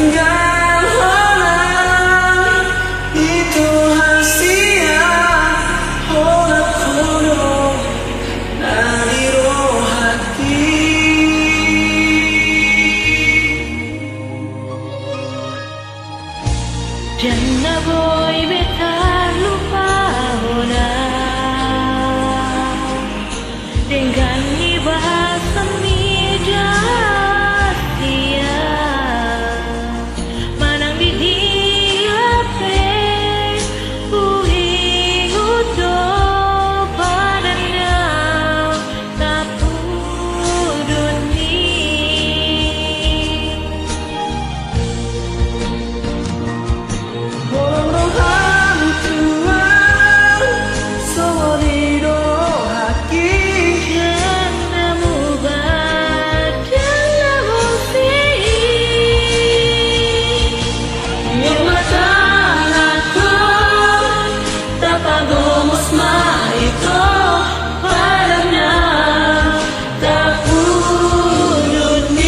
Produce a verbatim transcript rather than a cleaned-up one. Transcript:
Denggan holan i Tuhan sian holangku na di rohangki. Ndang na boi be tarlupa hona denggan ni basa mida sian manang di dia pe huingot do padan na tapudun i. Holong roham Tuhan, songon i do rohangki. Denggan na muba, denggan na bosi. Ianggo tanganku, tapagomos ma ito padan na tapudun i.